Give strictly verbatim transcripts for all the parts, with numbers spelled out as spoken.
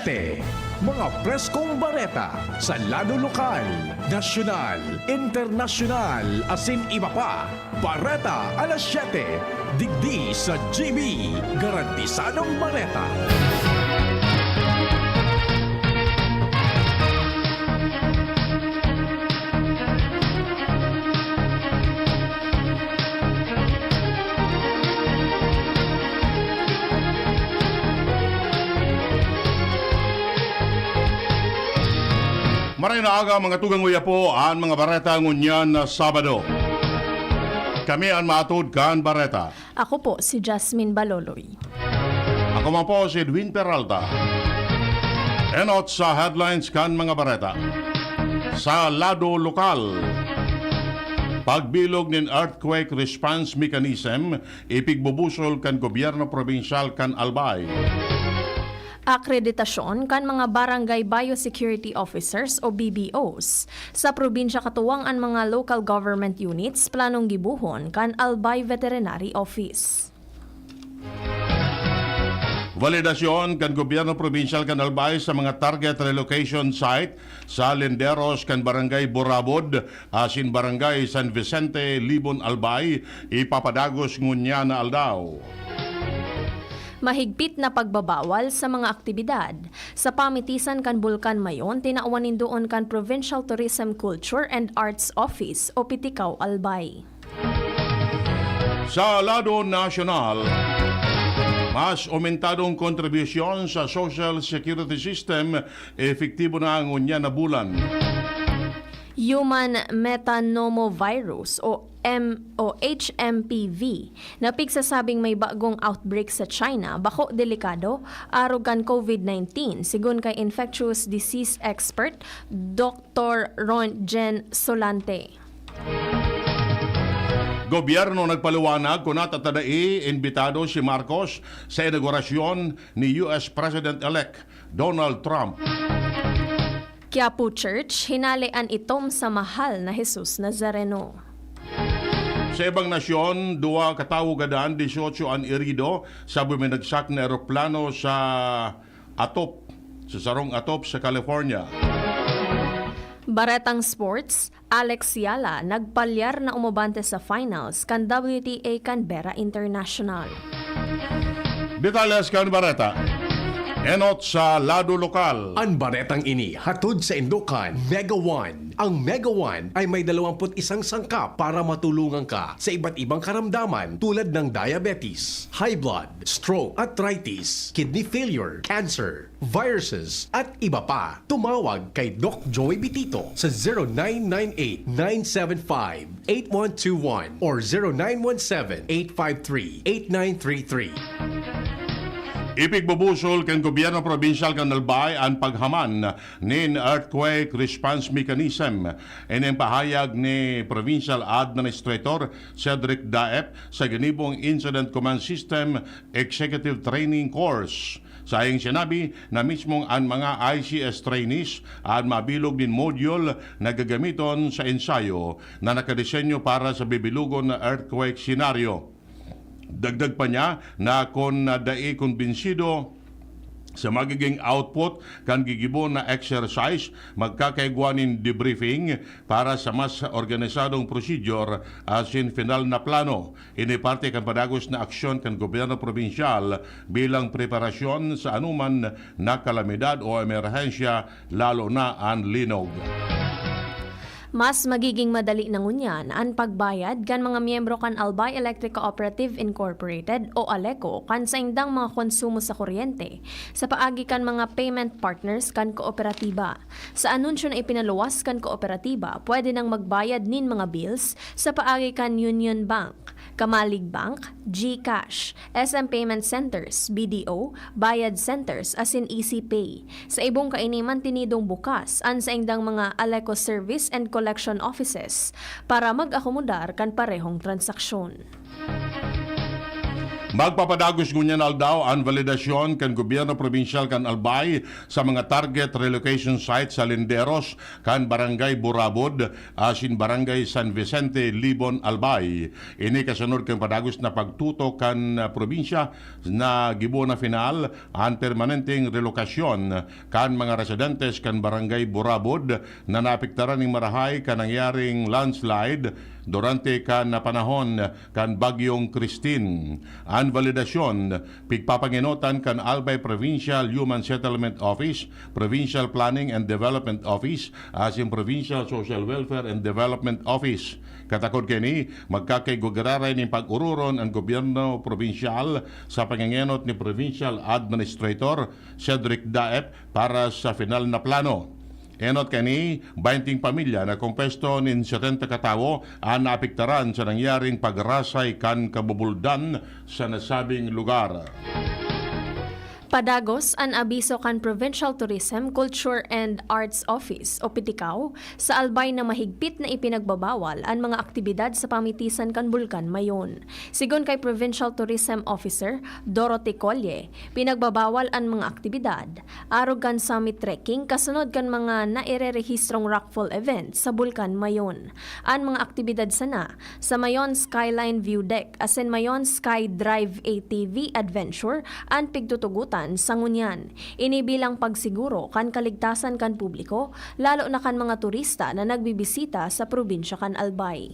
Te, mga preskong bareta sa lado lokal, nasyonal, internasyonal, asin iba pa. Bareta alas siyete, digdi sa G B, garantisadong bareta. Maray na aga, mga tugang, uya po an mga bareta ngunyan na Sabado. Kami an maatod kan bareta. Ako po si Jasmine Baloloy. Ako man po si Edwin Peralta. Enot sa headlines kan mga bareta. Sa lado lokal, pagbilog nin Earthquake Response Mechanism ipigbubusol kan gobyerno probinsyal kan Albay. Akreditasyon kan mga Barangay Biosecurity Officers o B B Os. Sa probinsya katuwang an mga local government units planong gibohon kan Albay Veterinary Office. Validasyon kan gobyerno probinsyal kan Albay sa mga target relocation site sa Linderos kan Barangay Burabod asin Barangay San Vicente, Libon, Albay, ipapadagos ngunyan na aldaw. Mahigpit na pagbabawal sa mga aktibidad. Sa pamitisan kan Bulkan Mayon, tinawan nin duon kan Provincial Tourism, Culture and Arts Office o Pitikaw Albay. Sa lado nasyonal, mas aumentadong kontribusyon sa social security system, epektibo na ngunyan na bulan. Human metapneumovirus o M-, o H M P V, na pigsasabing may bagong outbreak sa China, bako delikado, arog kan COVID nineteen, sigon kay infectious disease expert, Doktor Ron Jen Solante. Gobyerno nagpaliwanag kun tatadai imbitado si Marcos sa inaugurasyon ni U S President-elect Donald Trump. Quiapo Church, hinale an itom sa mahal na Jesus Nazareno. Sa ibang nasyon, duwa katawo gadan, dieciocho an irido sa buminagsak na eroplano sa atop, sa sarong atop sa California. Baretang sports, Alex Yala nagpalyar na umabante sa finals kan W T A Canberra International. Detalles kan bareta. Enot sa lado lokal. An baretang ini hatod saindo kan Mega One. Ang Mega One ay may dalawampu't isang sangkap para matulungan ka sa iba't ibang karamdaman tulad ng diabetes, high blood, stroke, arthritis, kidney failure, cancer, viruses, at iba pa. Tumawag kay Doc Joey Bitito sa zero nine nine eight, nine seven five, eight one two one or zero nine one seven, eight five three, eight nine three three. Ipigbubusol kan gobyerno probinsyal kan Albay an paghaman nin earthquake response mechanism. Ini an pahayag ni Provincial Administrator Cedric Daep sa ginibong Incident Command System Executive Training Course. Saiyang sinabi na mismong an mga I C S trainees an mabilog nin module na gagamiton sa ensayo na nakadesenyo para sa bibilogon na earthquake scenario. Dagdag pa niya na kun dai kumbinsido sa magiging output kan gigibo na exercise, magkakaigwa nin debriefing para sa mas organisadong prosedyor asin final na plano. Ini parte kan padagos na aksyon kan gobyerno probinsyal bilang preparasyon sa anoman na kalamidad o emerhensya, lalo na an linog. Mas magiging madali na ngunyan an pagbayad kan mga miyembro kan Albay Electric Cooperative Incorporated o ALECO kan saindang mga konsumo sa kuryente sa paagi kan mga payment partners kan kooperatiba. Sa anunsyo na ipinaluwas kan kooperatiba, pwede nang magbayad nin mga bills sa paagi kan Union Bank, Kamalig Bank, GCash, S M Payment Centers, B D O, Bayad Centers asin Easy Pay. Sa ibong kaini, mantinidong bukas an saindang mga ALECO Service and Collection Offices para mag-akomodar kan parehong transaksyon. Magpapadagos ngunyan aldaw an validasyon kan gobyerno probinsyal kan Albay sa mga target relocation sites sa Linderos kan Barangay Burabod asin Barangay San Vicente, Libon, Albay. Ini kasunod kan padagos na pagtutok kan, ah, probinsya na gibo na final an permanenteng relokasyon kan mga residentes kan Barangay Burabod na naapektaran nin marahay kan nangyaring landslide durante kan panahon kan Bagyong Christine. An validasyon pigpapangenotan kan Albay Provincial Human Settlement Office, Provincial Planning and Development Office, asin Provincial Social Welfare and Development Office. Katakod kaini, magkakaigwa giraray nin pag-ororon an gobyerno probinsyal sa pangengenot ni Provincial Administrator Cedric Daep para sa final na plano. Enot kaini, baynting pamilya na kompuesto nin setenta ka tawo an naapektaran sa nangyaring pagrasay kan kabubuldan sa nasabing lugar. Padagos an abiso kan Provincial Tourism, Culture and Arts Office o PTCAO sa Albay na mahigpit na ipinagbabawal an mga aktibidad sa pamitisan kan Bulkan Mayon. Sigon kay Provincial Tourism Officer Dorothy Colle, pinagbabawal an mga aktibidad arog kan summit trekking kasunod kan mga nairerehistrong rockfall event sa Bulkan Mayon. An mga aktibidad sana sa Mayon Skyline View Deck asin Mayon Sky Drive A T V Adventure an pigtutugotan sa ngunyan. Ini bilang pagsiguro kan kaligtasan kan publiko, lalo na kan mga turista na nagbibisita sa probinsya kan Albay.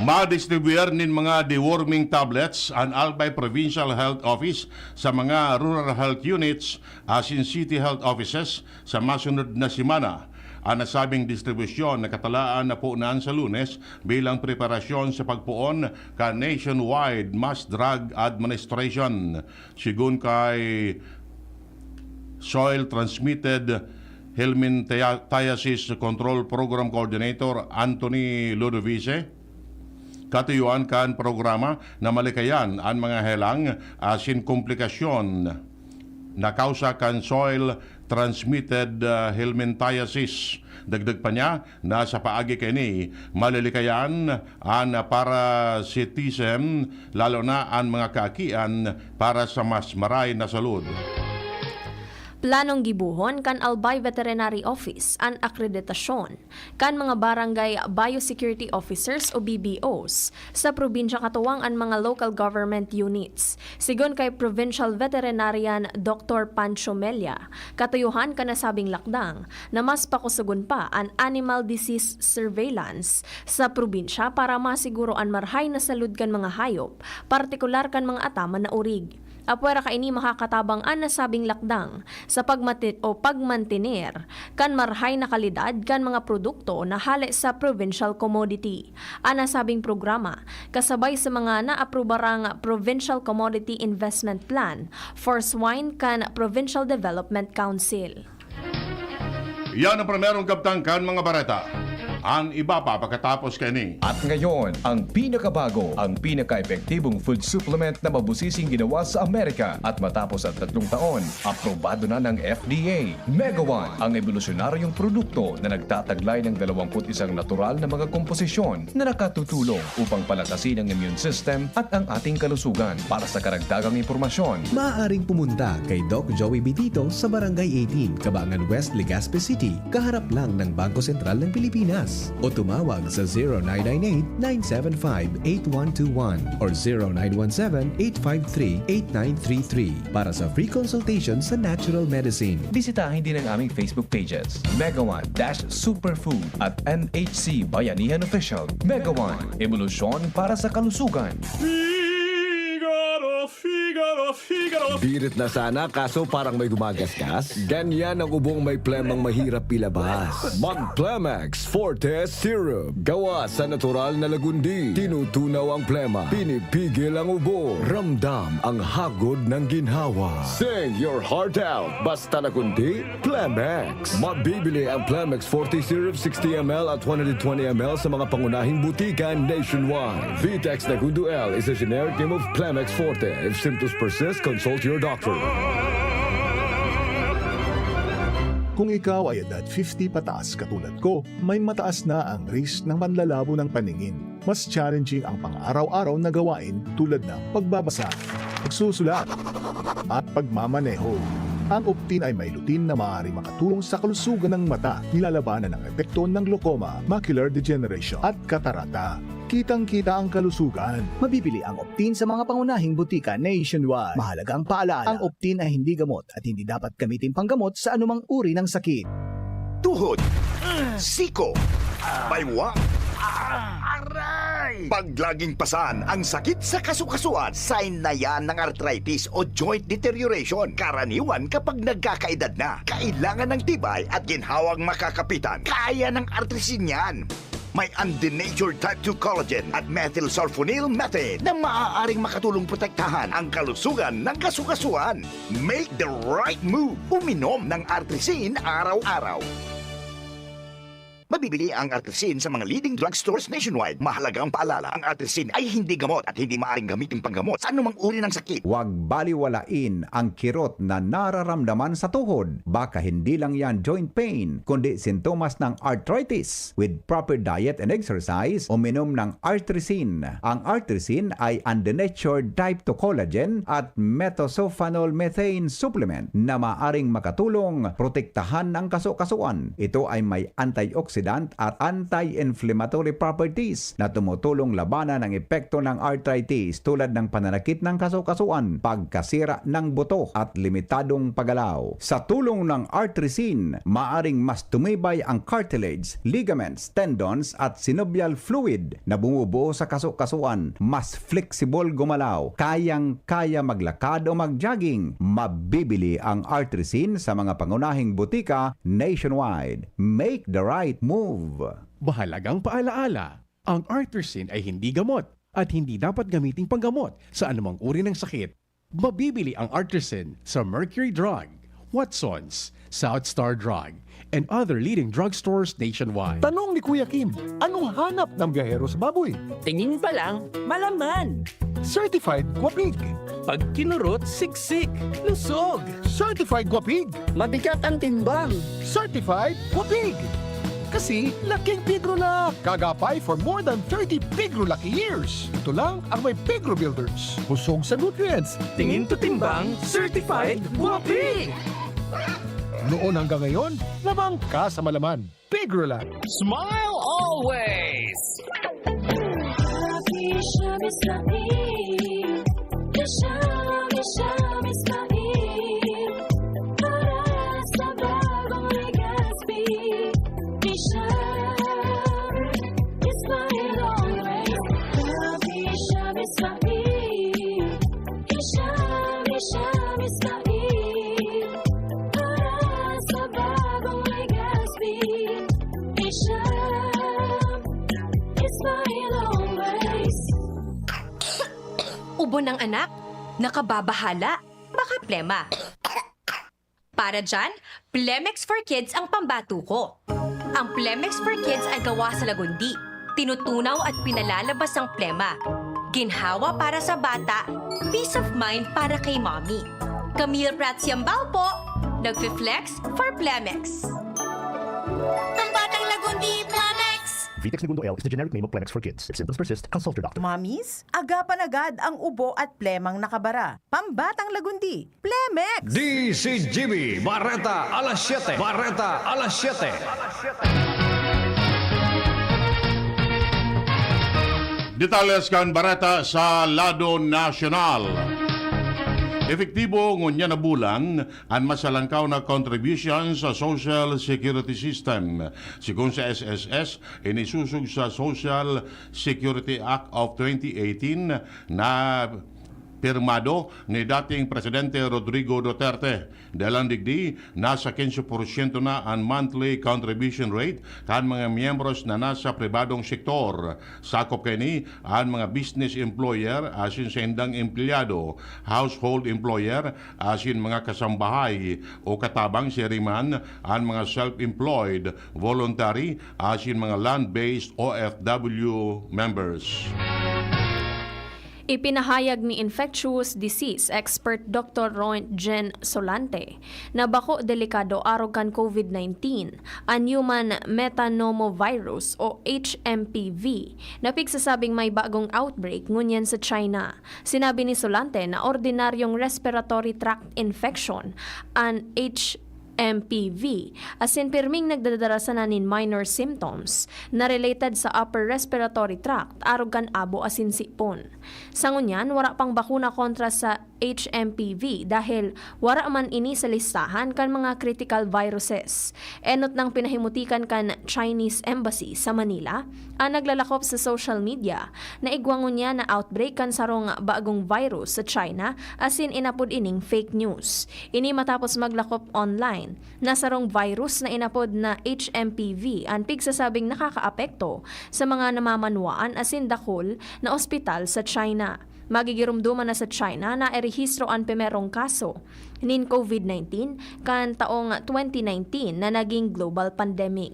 Madistribuir nin mga deworming tablets an Albay Provincial Health Office sa mga rural health units asin city health offices sa masunod na semana. An nasabing distribusyon nakatalaan na poon sa Lunes bilang preparasyon sa pagpoon kan nationwide mass drug administration. Sigon kay soil transmitted helminthiasis control program coordinator Anthony Ludovice, katuyoan kan programa na malikayan an mga helang asin komplikasyon na kausa kan soil transmitted, ah, helminthiasis. Dagdag pa niya na sa paagi kaini, malilikayan an parasitism, lalo na an mga kaakian para sa mas maray na salud. Planong gibohon kan Albay Veterinary Office an akreditasyon kan mga Barangay Biosecurity Officers o B B Os sa probinsya katuwang an mga local government units. Sigon kay Provincial Veterinarian Doctor Pancho Mella, katuyohan kan nasabing lakdang na mas pakusogon pa an animal disease surveillance sa probinsya para masiguro an marhay na salud kan mga hayop, partikular kan mga ataman na orig. Apwera kaini, makakatabang an nasabing lakdang sa pagmati-, o pagmantener kan marhay na kalidad kan mga produkto na hale sa provincial commodity. An nasabing programa kasabay sa mga naaprubarang Provincial Commodity Investment Plan for Swine kan Provincial Development Council. Yan ang primerong kabtang kan mga bareta. An iba pa pakatapos kaini. At ngayon, ang pinakabago, ang pinaka-epektibong food supplement na mabusising ginawa sa Amerika at matapos ang tatlong taon, aprobado na ng F D A. Megawan, ang ebolusyonaryong produkto na nagtataglay ng dalawampu't isang natural na mga komposisyon na nakatutulong upang palakasin ang immune system at ang ating kalusugan. Para sa karagdagang impormasyon, maaaring pumunta kay Doc Joey Bitito sa Barangay eighteen, Cabangan West, Legazpi City, kaharap lang ng Bangko Sentral ng Pilipinas. O tumawag sa zero nine nine eight, nine seven five, eight one two one or zero nine one seven, eight five three, eight nine three three para sa free consultation sa natural medicine. Bisitahin din ang aming Facebook pages, Megawan dash Superfood at N H C Bayanihan Official. Megawan, ebolusyon para sa kalusugan. Figaro, Figaro, Figaro. Birit na sana, kaso parang may gumagasgas. Ganyan ang ubong may plemang mahirap ilabas. Mag Plemex Forte Syrup. Gawa sa natural na lagundi. Tinutunaw ang plema. Pinipigil ang ubo. Ramdam ang hagod ng ginhawa. Sing your heart out. Basta lagundi, Plemex. Mabibili ang Plemex Forte Syrup sixty M L at one hundred twenty M L sa mga pangunahing butika nationwide. Vitex Negundo L is a generic name of Plemex Forte. If symptoms persist, consult your doctor. Kung ikaw ay edad fifty pataas katulad ko, may mataas na ang risk ng panlalabo ng paningin. Mas challenging ang pang-araw-araw na gawain tulad ng pagbabasa, pagsusulat, at pagmamaneho. Ang Optin ay may lutein na maaaring makatulong sa kalusugan ng mata, nilalabanan ang epekto ng glaucoma, macular degeneration, at katarata. Kitang-kita ang kalusugan. Mabibili ang Optin sa mga pangunahing butika nationwide. Mahalagang paalala, ang Optin ay hindi gamot at hindi dapat gamitin panggamot sa anumang uri ng sakit. Tuhod, siko, baywa, aray! Pag laging pasan ang sakit sa kasukasuan, sign na yan ng arthritis o joint deterioration. Karaniwan kapag nagkakaedad na, kailangan ng tibay at ginhawang makakapitan. Kaya ng Artrisin yan. May undenatured type two collagen at methylsulfonyl methane na maaaring makatulong protektahan ang kalusugan ng kasukasuan. Make the right move. Uminom ng Artrisin araw-araw. Mabibili ang Artrisin sa mga leading drugstores nationwide. Mahalagang paalala, ang Artrisin ay hindi gamot at hindi maaring gamitin panggamot sa anumang uri ng sakit. Huwag baliwalain ang kirot na nararamdaman sa tuhod. Baka hindi lang yan joint pain, kundi sintomas ng arthritis. With proper diet and exercise, uminom ng Artrisin. Ang Artrisin ay undenatured type two collagen at methylsulfonyl methane supplement na maaring makatulong protektahan ang kasukasuan. Ito ay may antioxidant at anti-inflammatory properties na tumutulong labanan ang epekto ng arthritis tulad ng pananakit ng kasukasuan, pagkasira ng buto at limitadong paggalaw. Sa tulong ng Artrisin, maaring mas tumibay ang cartilage, ligaments, tendons at synovial fluid na bumubuo sa kasukasuan, mas flexible gumalaw, kayang-kaya maglakad o mag-jogging. Mabibili ang Artrisin sa mga pangunahing butika nationwide. Make the right move! Mahalagang paalaala, ang Artrisin ay hindi gamot at hindi dapat gamiting panggamot sa anumang uri ng sakit. Mabibili ang Artrisin sa Mercury Drug, Watson's, South Star Drug, and other leading drugstores nationwide. Tanong ni Kuya Kim, anong hanap ng biyahero sa baboy? Tingin pa lang, malaman. Certified Guapig. Pag kinurot, siksik, lusog. Certified Guapig. Mabigat ang timbang. Certified Guapig. Kasi laking pigro na. Kagapay for more than thirty pigro lucky years. Ito lang ang may pigro builders. Busog sa nutrients. Tingin to timbang, certified Guapig. Noon hanggang ngayon, lamang ka sa malaman. Pigro lang. Smile always! Ubo ng anak, nakababahala, baka plema. Para dyan, Plemex for Kids ang pambato ko. Ang Plemex for Kids ay gawa sa lagundi, tinutunaw at pinalalabas ang plema. Ginhawa para sa bata, peace of mind para kay mommy. Camille Prats Yambao po, nagfi-flex for Plemex. Pambatang lagundi, Plemex! Vitex Negundo L is the generic name of Plemex for kids. If symptoms persist, consult your doctor. Mommies, agapan agad ang ubo at plemang nakabara. Pambatang lagundi, Plemex! D C G B, Bareta alas siyete. Bareta alas siyete. Detalles kan bareta sa lado nasyonal. Epektibo ngunyan na bulan an masalangkaw na contribution sa Social Security System. Sigon sa S S S, inisosog sa Social Security Act of twenty eighteen na pirmado ni dating Presidente Rodrigo Duterte. Dalan digdi, nasa quince por ciento na an monthly contribution rate kan mga miyembros na nasa pribadong sektor. Sakop kaini an mga business employer asin saindang empleyado, household employer asin mga kasambahay o katabang siring man an mga self-employed, voluntary asin mga land-based O F W members. Ipinahayag ni infectious disease expert Doctor Roentgen Solante na bako delikado arog kan COVID nineteen an human metanomovirus o H M P V na pigsasabing may bagong outbreak ngunyan sa China. Sinabi ni Solante na ordinaryong respiratory tract infection an H M P V, asin pirming nagdadara sana nin minor symptoms na related sa upper respiratory tract, arog kan abo asin sipon. Sa ngunyan, wara pang bakuna kontra sa H M P V dahil wara man ini sa listahan kan mga critical viruses. Enot nang pinahimutikan kan Chinese Embassy sa Manila an naglalakop sa social media na igwa ngunyan na outbreak kan sarong bagong virus sa China, asin inapod ining fake news. Ini matapos maglakop online na sarong virus na inapod na H M P V an pigsasabing nakakaapekto sa mga namamanwaan asin dakul na ospital sa China. Magigiromdoman na sa China na erehistro an primerong kaso nin COVID nineteen kan taong twenty nineteen na naging global pandemic.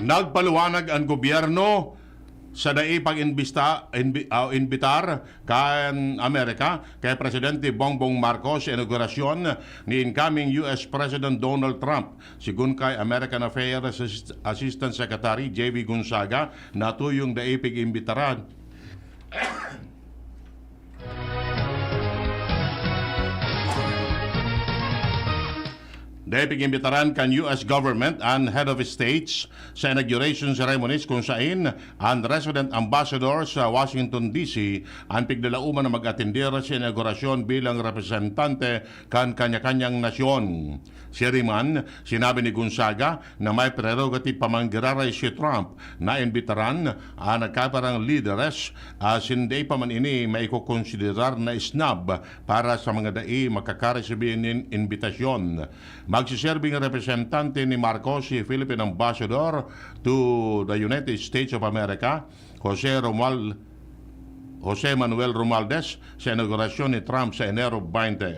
Nagpaliwanag an gobyerno sa dai pag-imbista, inbi-, ah, imbitar kan Amerika kay Presidente Bongbong Marcos sa inaugurasyon ni incoming U S President Donald Trump. Sigun kay American Affairs Assist-, Assistant Secretary J V Gonzaga, natuyong dai pag-imbitaran. Dai pag-imbitaran kan U S government an head of states sa inauguration ceremonies, kung sain an resident ambassador sa Washington D C an piglalauman na mag-atender sa inaugurasyon bilang representante kan kanya-kanyang nasyon. Siring man, sinabi ni Gonzaga na may prerogative pa man giraray si Trump na imbitaran an nagkaparang lideres, asin dai pa man ini maikokonsiderar na snub para sa mga dai makakaresibi nin imbitasyon. Magsiserbing representante ni Marcos si Philippine Ambassador to the United States of America, Jose Romual-, Jose Manuel Romualdez, sa inaugurasyon ni Trump sa Enero twenty.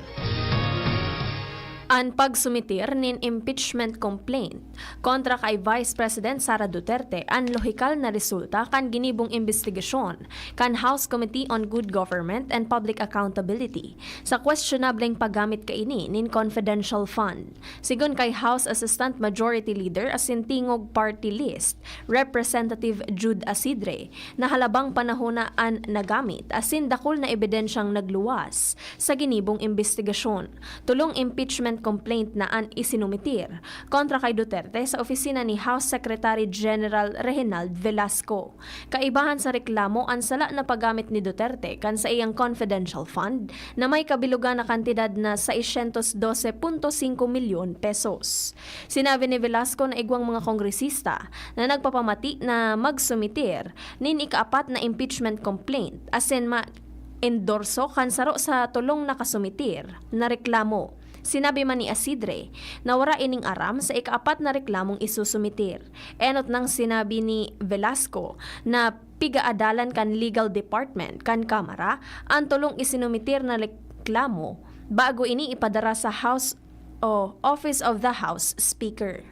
An pagsumitir nin impeachment complaint kontra kay Vice President Sara Duterte an lohikal na resulta kan ginibong imbestigasyon kan House Committee on Good Government and Public Accountability sa kwestionableng paggamit kaini nin confidential fund. Sigon kay House Assistant Majority Leader asin Tingog Party List, Representative Jude Asidre, na halabang panahona an nagamit asin dakul na ebidensyang nagluwas sa ginibong imbestigasyon. Tolong impeachment complaint na an isinumitir kontra kay Duterte sa opisina ni House Secretary General Reginald Velasco. Kaibahan sa reklamo an sala na paggamit ni Duterte kan saiyang confidential fund na may kabilogan na kantidad na seiscientos doce punto singko milyon pesos. Sinabi ni Velasco na igwang mga kongresista na nagpapamati na magsumitir nin ikaapat na impeachment complaint asin ma-endorso kan saro sa tolong nakasumitir na reklamo. Sinabi man ni Asidre na wara ining aram sa ikaapat na reklamong isusumitir. Enot nang sinabi ni Velasco na pigaadalan kan legal department kan Kamara an tolong isinumitir na reklamo bago ini ipadara sa House o Office of the House Speaker.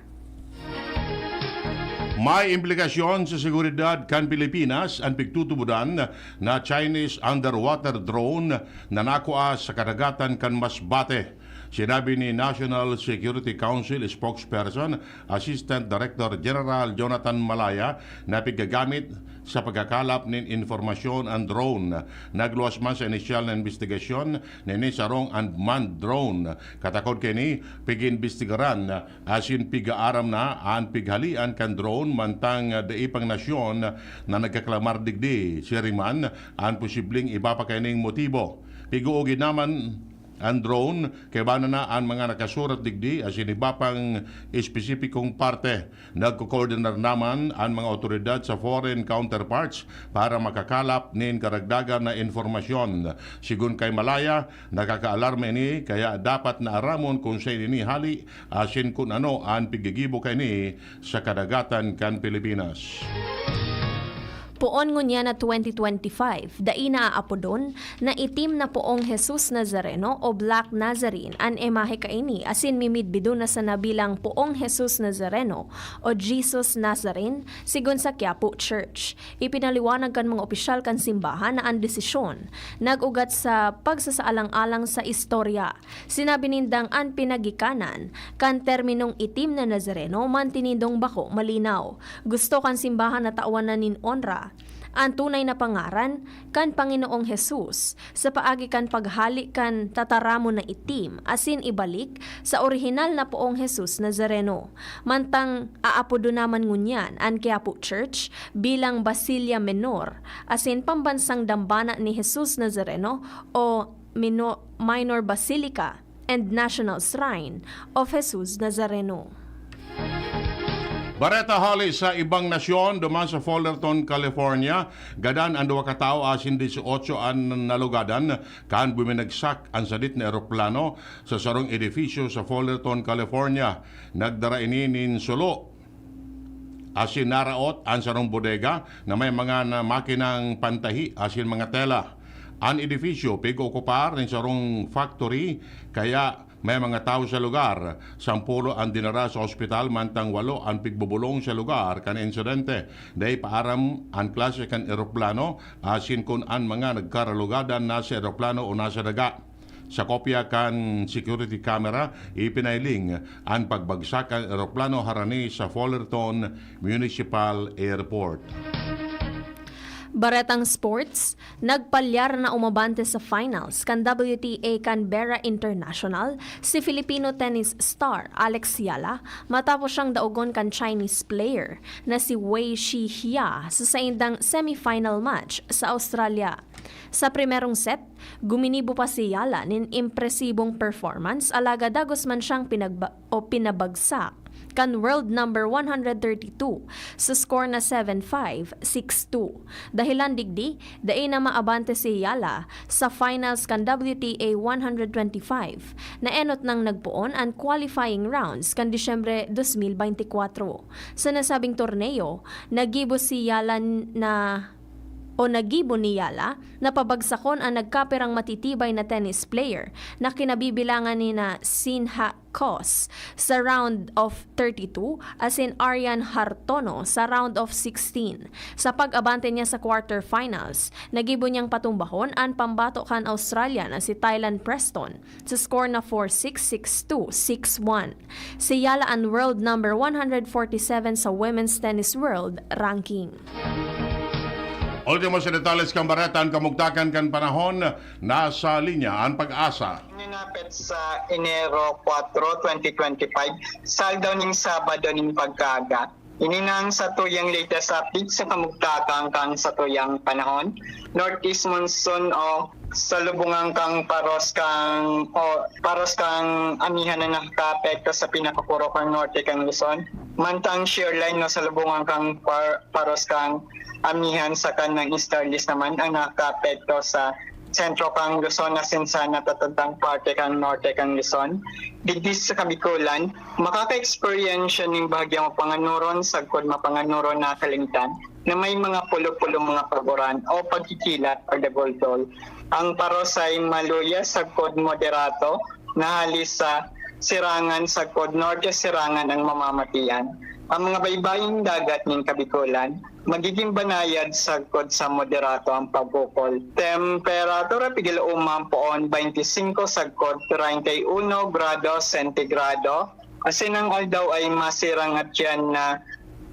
May implikasyon sa seguridad kan Pilipinas an pigtutubodan na Chinese underwater drone na nakua sa kadagatan kan Masbate. Sinabi ni National Security Council spokesperson, Assistant Director General Jonathan Malaya, na pigagamit sa pagkakalap nin informasyon an drone. Nagluwas man sa inisyal na imbestigasyon nini sarong unmanned drone. Katakod kaini, pig-iimbestigaran asin pig-aaram na an pighalian kan drone, mantang dai pang nasyon na nagkaklamar digdi. Siring man an posibleng iba pa kaining motibo. Pig-uugid naman an drone, kaiba na an mga nakasurat digdi asin iba pang espesipikong parte. Nagko-coordinar naman an mga awtoridad sa foreign counterparts para makakalap nin karagdagan na impormasyon. Sigun kay Malaya, nakakaalarma ini, kaya dapat na aramon kun saen ini hali asin kun ano an piggigibo kaini sa kadagatan kan Pilipinas. Poon ngunyan na twenty twenty-five, dai na aapodon na itim na poong Jesus Nazareno o Black Nazarene an emahe kaini, asin mimidbidon na sana bilang poong Jesus Nazareno o Jesus Nazarene, sigon sa Quiapo Church. Ipinaliwanag kan mga opisyal kan simbahan na an desisyon nag-ugat sa pagsasaalang-alang sa istorya. Sinabi nindang an pinagikanan kan terminong itim na Nazareno mantinindong bako malinaw. Gusto kan simbahan na tawan na nin onra an tunay na pangaran kan Panginoong Jesus sa paagi kan paghali kan tataramon na itim asin ibalik sa orihinal na poong Jesus Nazareno. Mantang aapodon naman ngunyan an Quiapo Church bilang Basilia Menor asin Pambansang Dambana ni Jesus Nazareno o Mino-, Minor Basilica and National Shrine of Jesus Nazareno. Bareta hali sa ibang nasyon duman sa Fullerton, California. Gadan an duwa ka tawo asin dieciocho an nalugadan kan buminagsak an sadit na eroplano sa sarong edifisyo sa Fullerton, California. Nagdara ini nin sulo asin naraot an sarong bodega na may mga na makinang pantahi asin mga tela. An edifisyo pig-ookupar nin sarong factory, kaya may mga tawo sa lugar. Sampulo an dinara sa ospital, mantang walo an pigbobolong sa lugar kan insidente. Dai pa aram an klase kan eroplano asin kun an mga nagkaralugadan nasa eroplano o nasa daga. Sa kopya kan security camera, ipinahiling an pagbagsak kan eroplano harani sa Fullerton Municipal Airport. Baretang sports, nagpalyar na umabante sa finals kan W T A Canberra International si Filipino tennis star Alex Yala matapos siyang daogon kan Chinese player na si Wei Shi Hia sa saindang semifinal match sa Australia. Sa primerong set, guminibo pa si Yala nin impresibong performance, alagad dagos man siyang pinagba- o pinabagsak kan world number one hundred thirty-two sa score na seven five, six two. Dahilan digdi, dai na maabante si Yala sa finals kan W T A one hundred twenty-five na enot nang nagpoon an qualifying rounds kan Disyembre dos mil beintikwatro. Sa nasabing torneo, nagibo si Yala na o nagibo ni Yala na pabagsakon an nagkapirang matitibay na tennis player na kinabibilangan ni na Sinha Kos sa round of thirty-two asin Aryan Hartono sa round of sixteen. Sa pag-abante niya sa quarterfinals, nagibo niyang patumbahon an pambato kan Australia na si Tylan Preston sa score na four six, six two, six one. Si Yala an world number one hundred forty-seven sa women's tennis world ranking. Ultimo sa detalles kan bareta, an kamugtakan kan panahon, nasa linya an pag-asa. Ninapit sa Enero kuwatro, twenty twenty-five, sa aldaw ning Sabado ning pagkaaga. Ini na ang satuyang latest update sa kamugtakan kan satuyang panahon. Northeast monsoon o salubungan kan paros kan o paros kan amihan na nakakaapekto sa pinakapurok kan norte kan Luzon. Mantang shear line o salubungan kan par, paros kan amihan sa kanang easterlies naman ang nakakaapekto sa sentro kan Luzon asin sa natatadtang parte kan norte kan Luzon. Digdi sa Kabikulan, makaka-eksperyensya nin bahagyang mapanganuron sagkod mapanganuron na kalimtan na may mga pulo-pulo mga pag-uran o pagkikilat, pagdagultol. Ang paros ay maluya sagkod moderato na hali sa Sirangan sagkod Norte Sirangan ang mamamatian. Ang mga baybaying dagat nin Kabikulan, magiging banayad sagkod sa moderato ang pagkukol. Temperatura, pigil uman poon, twenty-five sagkod treinta y uno grado sentigrado. Asin ang aldaw ay masirang at yan na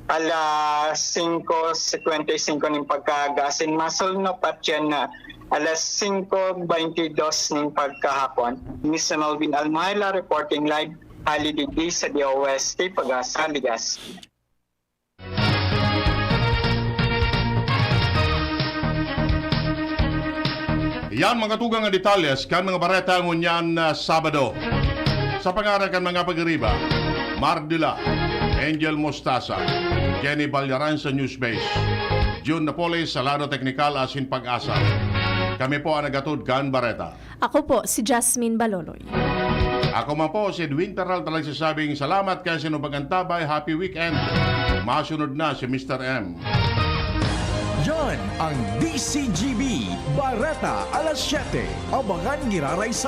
alas singko singkwenta y singko nin pagkaaga. Asin masulnop at yan na alas singko beintidos nin pagkahapon. Mister Melvin Almahela reporting live, hali digdi sa D O S T Pag-asa, Legazpi. Yan mga tugang nga detalles kan mga bareta ngunyan na Sabado. Sa pangaran kan mga pag-iriba, Mardila, Angel Mostasa, Jenny Balyaran sa Newspace, June Napoles sa lado teknikal asin Pag-asa. Kami po ang nagatod kan bareta. Ako po si Jasmine Baloloy. Ako man po si Edwin Peralta nagsasabing salamat kaya sinong pag-antabay, happy weekend. Masunod na si Mister M. Yan ang D C G B, Bareta alas siyete. Abangan giraray sa